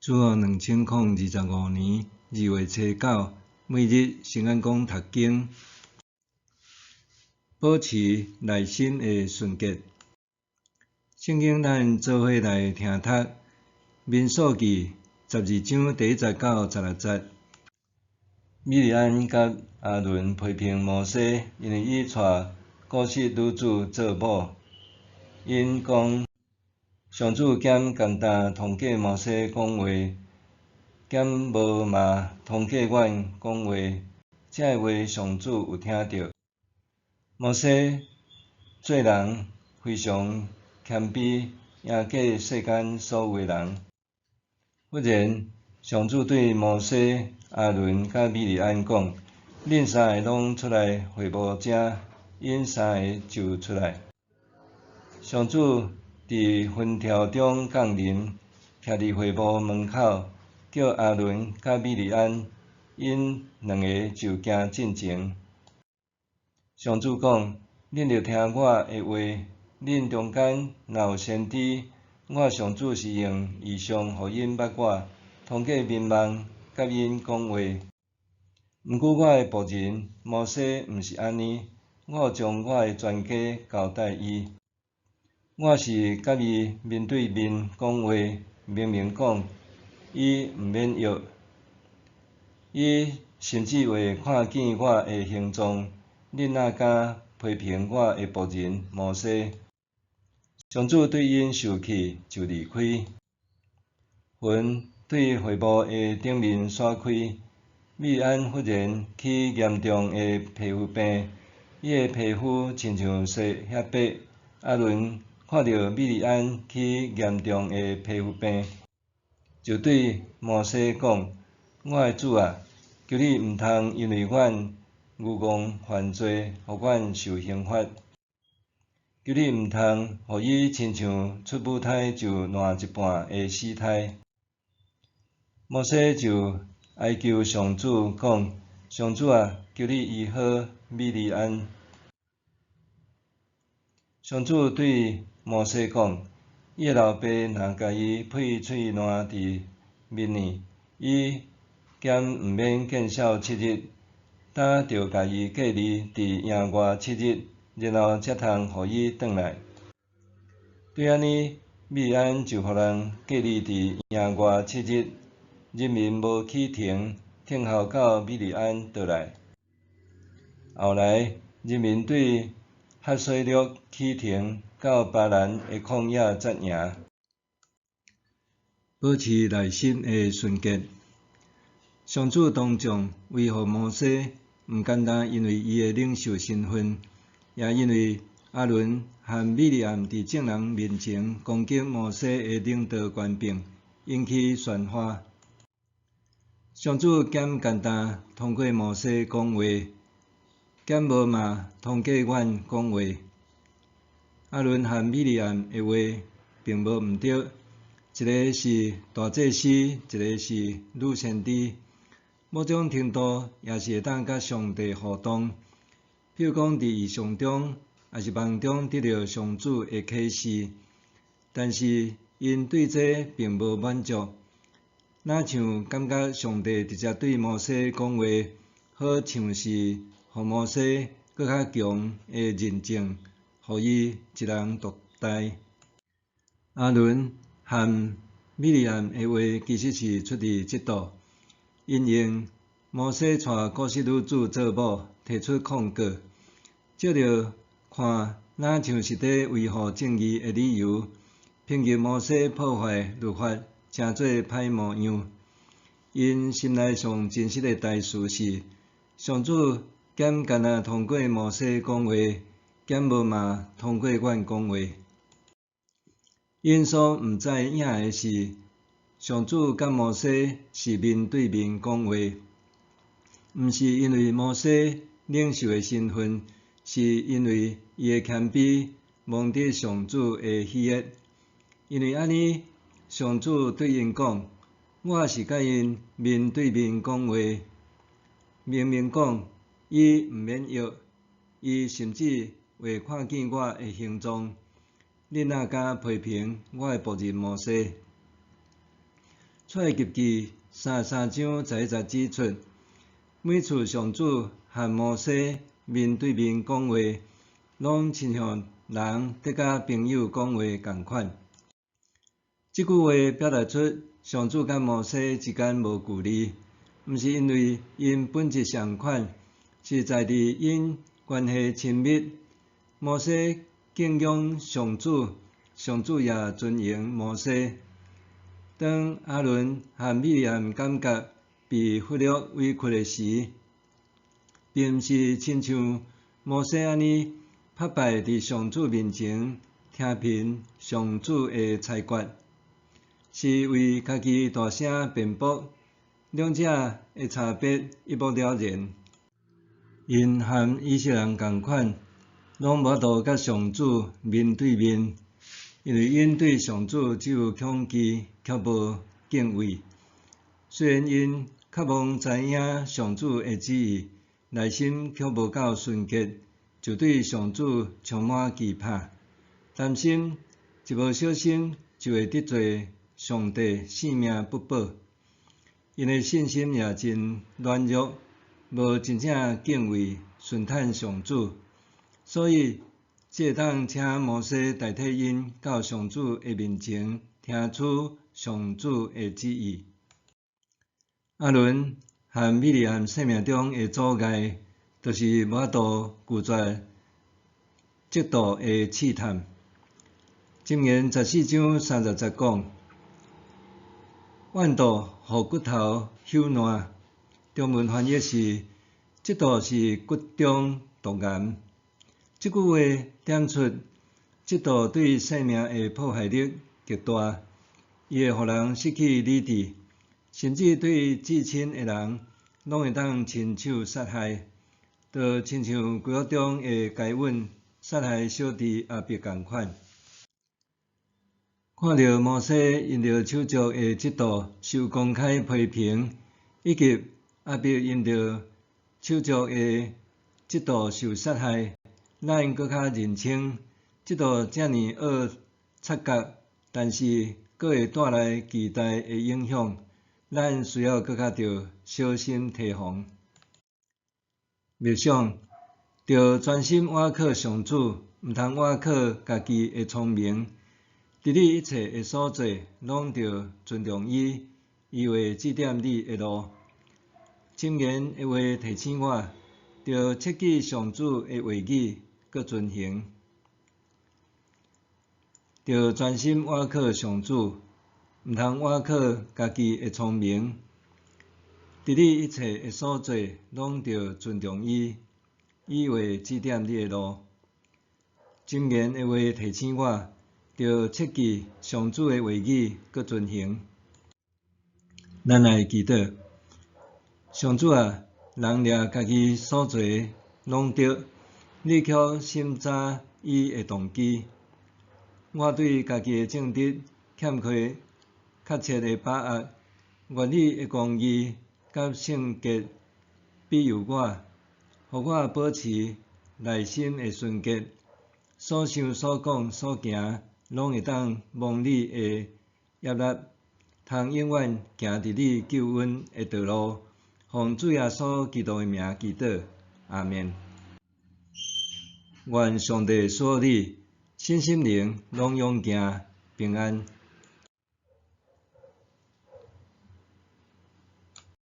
主後2025年2月初9，每日聖安講讀經，保持內心的純潔。聖經咱做伙來聽讀《民數記》12章第1節到16節。米利暗佮亞倫批評摩西，因為伊娶古實女子做某。𪜶講，上主敢干焦通過摩西講話，敢無嘛通過阮講話？這个話上主有聽著。摩西做人非常謙卑，贏過世間所有的人。忽然，上主對摩西、亞倫佮米利暗講：恁三个攏出來會幕遮。𪜶三个就出來。上主佇雲柱中降臨，徛佇會幕門口，叫亞倫佮米利暗，𪜶兩个就行進前。上主講：恁著聽我的話，恁中間若有先知，我上主是用異象予𪜶捌我，通過眠夢佮𪜶講話。毋過我的僕人摩西毋是按呢，我有將我的全家交代伊。我是佮伊面對面講話，明明講，伊毋免約。伊甚至會看見我的形狀，恁哪敢批評我的僕人摩西？上主對𪜶受氣，就離開。雲對會幕的頂面散開，米利暗忽然起嚴重的皮膚病，伊的皮膚親像雪遐白。亞倫看著米利暗起嚴重的皮膚病，就對摩西講：我的主啊，求你毋通因為阮愚戇犯罪，予阮受刑罰。求你毋通予伊親像出母胎就爛一半的死胎。摩西就哀求上主講：上主啊，求你醫好米利暗。上主對摩西講：伊的老爸若共伊屁喙瀾佇面呢，伊敢毋免見笑7日，擔著共伊隔離佇營外七日，然後才通予伊轉來。對按呢，米利暗就予人隔離佇營外七日，人民無起停，等候到米利暗倒來。後來，人民對哈洗略起停，到巴蘭的曠野紮營。保持內心的純潔。上主當眾維護摩西，毋干焦因為伊的領袖身份，也因為亞倫和米利暗佇眾人面前攻擊摩西的領導權柄，引起喧譁。上主敢干焦通過摩西講話，敢無嘛通過阮講話？亞倫和米利暗的話並無毋對，一个是大祭司，一个是女先知，某種程度也是會當佮上帝互動。譬如講佇異象中，抑是夢中得著上主的啟示，但是𪜶對這並無滿足，若像感覺上帝直接對摩西講話，好像是予摩西閣較強的認證，予伊一人獨大。亞倫和米利暗的話其實是出自嫉妒，𪜶用摩西娶古實女子做某，提出控告。照著看，若像是佇維護正義的理由，抨擊摩西破壞律法，成做歹模樣。𪜶心內上真實的代誌是，上主敢干焦通過摩西講話，敢無嘛通過阮講話？𪜶所毋知影的是，上主佮摩西是面對面講話，毋是因為摩西領袖的身份，是因為伊的謙卑，蒙得上主的喜悅。因為按呢，上主對𪜶講：我是佮𪜶面對面講話，明明講，伊毋免約，伊甚至會看見我的形狀。恁哪敢批評我的僕人摩西？出埃及記33章11節指出，每次上主和摩西面對面講話，攏親像人佇佮朋友講話仝款。這句話表達出上主佮摩西之間無距離，毋是因為𪜶本質相款，是在佇𪜶關係親密。摩西敬仰上主，上主也尊榮摩西。當亞倫和米利暗感覺被忽略委屈的時，並毋是親像摩西按呢拍敗佇上主面前聽憑上主的裁決，是為家己大聲辯駁，兩者的差別一目了然。𪜶和以色列人仝款，攏無法度佮上主面對面，因為𪜶對上主只有恐懼，卻無敬畏。雖然𪜶渴望知影上主的旨意，內心卻無夠純潔，就對上主充滿懼怕，擔心一無小心就會得罪上帝，性命不保。𪜶的信心也真軟弱，無真正敬畏順趁上主，所以才會當請摩西代替𪜶到上主的面前，聽取上主的旨意。亞倫和米利暗生命中的阻礙，就是無法度拒絕嫉妒的試探。箴言14章30節講：怨妒予骨頭朽爛。中文翻譯是：嫉妒是骨中毒癌。這句話點出嫉妒對生命的破壞力極大，伊會予人失去理智，甚至對至親的人，攏會當親手殺害，就親像舊約中的該隱殺害小弟亞伯仝款。看著摩西因著手足的嫉妒受公開批評，以及亞伯因著手足的嫉妒受殺害，咱閣較認清，嫉妒遮爾惡察覺，但是閣會帶來巨大的影響，咱需要閣較著小心提防。默想，著專心倚靠上主，毋通倚靠家己的聰明。佇你一切的所做，攏著尊重伊，伊會指點你的路。箴言的話提醒我，著切記上主的話語，閣遵行。著專心倚靠上主，毋通倚靠家己的聰明。佇你一切的所做，攏著尊重伊，伊會指點你的路。箴言的話提醒我，著切記上主的話語，閣遵行。咱來祈禱，上主啊，人掠家己所做的攏對，你卻審查伊的動機。我對家己的正直欠缺確切的把握，願你的公義佮聖潔庇佑我，予我保持內心的純潔，所想所講所行，攏會當蒙你的悅納，通永遠行佇你救恩的道路。奉主耶穌基督的名祈禱，阿們。願上帝賜予你身心靈攏勇健平安。